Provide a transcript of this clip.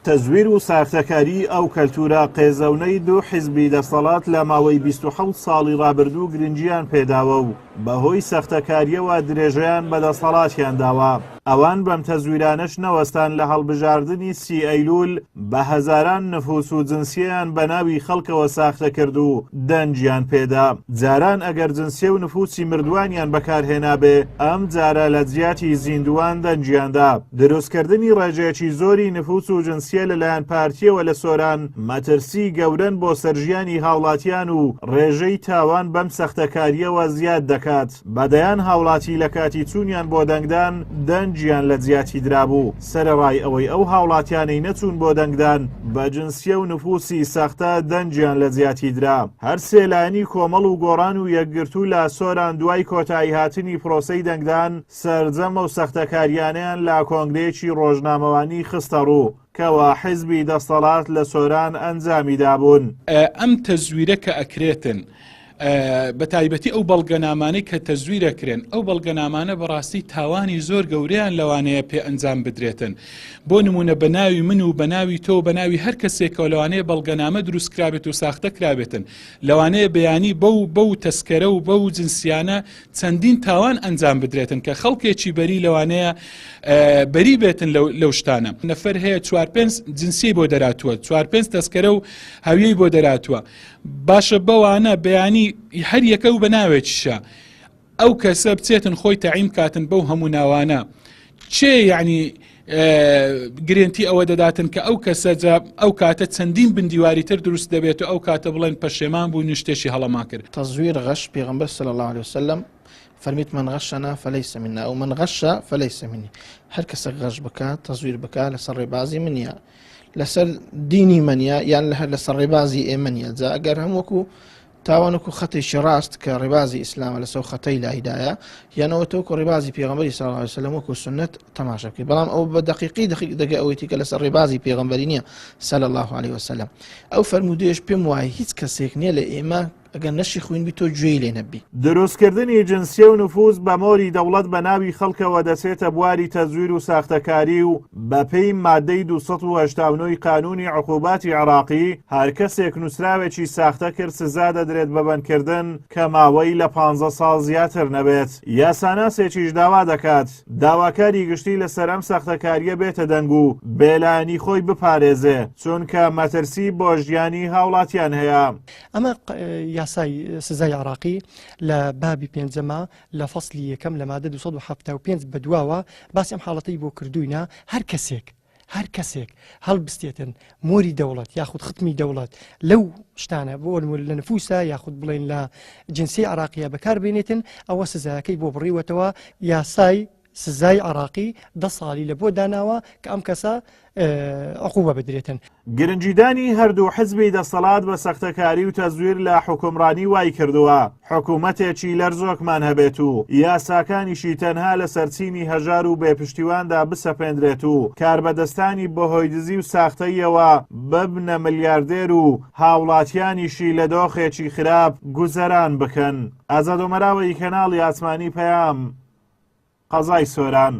تەزویر و ساختەکاری ئەو کەلتورە قێزەونەی دوو حیزبی دەسەڵات لە ماوەی 27 ساڵی ڕابردوو گرنگیان پێداوە و بەهۆی سەختەکاریەوە درێژەیان بە دەسەڵاتیان داوە. ئەوان بەم تەزویرانەش نەوەستان لە هەڵبژاردنی سی ئەیلول بە هەزاران نفوس و جنسیەیان بە ناوی خەڵکەوە ساختە کرد و دەنگیان پێدا. جاران ئەگەر جنسیە و نفوسی مردوانیان بەکارهێنابێ ئەم جارە لە جیاتی زیندووان دەنگیان دا. دروستکردنی ڕێژەیەکی زۆری نفوس و جنسیە لەلایەن پارتیەوە لە سۆران مەترسی گەورەن بۆ سەر ژیانی هاوڵاتیان و ڕێژەی تاوان بەم سەختەکاریەوە زیاد دەکات. بە دەیان هاوڵاتی لە کاتی چوونیان بۆ دەنگدان دەنگیان لە جیاتی درابوو، سەرەڕای ئەوەی ئەو هاوڵاتیانەی نەچوون بۆ دەنگدان بە جنسیە و نفوسی سەختە دەنگیان لە جیاتی درا. هەر سێ لایەنی کۆمەڵ و گۆڕان و یەکگرتوو لە سۆران دوای کۆتاییهاتنی پرۆسەی دەنگدان سەرجەم ئەو سەختەکارییانەیان لە کۆنگرەیەکی ڕۆژنامەوانی خستەڕوو کەوا حزبی دەستەڵات لە سۆران ئەنجامی دابوون. ئەم تەزویرە کە ئەکرێتن بە تایبەتی ئەو بەڵگەنامانەی کە تەزویرەکرێن ئەو بەڵگەنامانە بەڕاستی تاوانی زۆر گەورەیان لەوانەیە پێ ئەنجام بدرێتن بۆ نمونە بە ناوی من و بە ناوی تۆ بە ناوی هەر کەسێکەوە لەوانەیە بەڵگەنامە دروست کرابێت و ساختە کرابێتن لەوانەیە بەیانی بەو بەو تەسکەرە و بەو جنسیانە چەندین تاوان ئەنجام بدرێتن کە خەڵکێکی بەری لەوانەیە بەری بێتن لەو شتانە نەفەر هەیە چوار پێنج جنسی بۆ دەراتووە چوار پێنج تەسکەرە و هەویەی بۆ دەراتووە باشە بەوانە بەیانی هەر یەکە و بە ناوێکیشە ئەو کەسە بچێتن خۆی تەعیم کاتن بەو هەموو ناوانە چێ یعنی گرنتی ئەوە دەداتن کە ئەو کەسە جا ئەو کاتە چەندین بندیواری تر دروست دەبێت و ئەو کاتە بڵێن پەشێمان بوو شتێکی هەڵەمان کرد. تزویر غش پێغەمبەر صلی اللە علیە وسلم فەرمیت من غشنا فلیس منا او من غش فلیس منی هەر کەسێک غەش بکات تەزویر بکات لەسەر ڕێبازی منیە لەسەر دینی منیە یان لە هەر لەسەر ڕێبازی ئێمە نیە جا ئەگەر هەم وەکو تاوانەکو خەتێکی ڕاست کە ڕێبازی ئیسلامە لەسەر خەتەی لایدایە یانەوە تۆکو ڕێبازی پێغەمبەری صلی الله علیه وسلم وەکو سنت تەماشا بکەیت بەڵام ئەو بە دقیقی دقیق دەگە ئەوەی کە لەسەر ڕێبازی پێغەمبەری نییە صلی الله علیه وسلم ئەو فەرموودەیەش پێم وایە هیچ کەسێک نییە لە ئێمە ئەگەر نەشی خوین بی تۆ گوێی لێ نەبی. دروستکردنی جنسیە و نفوز بە مۆری دەوڵەت بە ناوی خەڵکەوە دەچێتە بواری تەزویر و ساختەکاری و بەپێی مادەی 289 ی قانونی عقوباتی عێراقی هەر کەسێک نوسراوێکی ساختە کرد سزا دەدرێت بە بەندکردن کە ماوەی لە پانزە ساڵ زیاتر نەبێت. یاساناسێکیش داوا دەکات داواکاری گشتی لەسەر ئەم ساختەکارییە بێتە دەنگ و بێلایەنی خۆی بپارێزێ چونکە مەترسی بۆ ژیانی هاوڵاتیان هەیە. ئەمە یاسای سزای عراقی لە بابی پێنجەما لە فەصلی یەکەم لە مادە 275 بەدواوە باسی ئەم حاڵەتەی بۆ کردوینە هەر کەسێک هەر کەسێک هەڵبستێتن مۆری دەوڵەت یاخود ختمی دەوڵەت لەو شتانە بۆ لە نفوسە یاخود بڵێن لە جنسی عراقیە بەکاربێنێتن ئەوە سزاکەی بۆ بڕیوەتەوە یاسای سزای عراقی دە ساڵی لە بۆ داناوە کە ئەم کەسە عقوبە بدرێتن. گرنگیدانی هەردوو حزبی دەسەڵات بە سەختەکاری و تەزویر لە حوکمڕانی وایکردووە حکومەتێکی لەرزۆکمان هەبێت و یاساکانیشی تەنها لەسەر چینی هەژار و بێ پشتیواندا بسەپێندرێت و کاربەدەستانی بەهۆی دزی و ساختەییەوە ببنە ملیاردێر و هاوڵاتیانیشی لە دۆخێکی خراپ گوزەران بکەن. ئازاد ئۆمەراوەیی کەناڵی ئاسمانی پەیام، قەزای سۆران.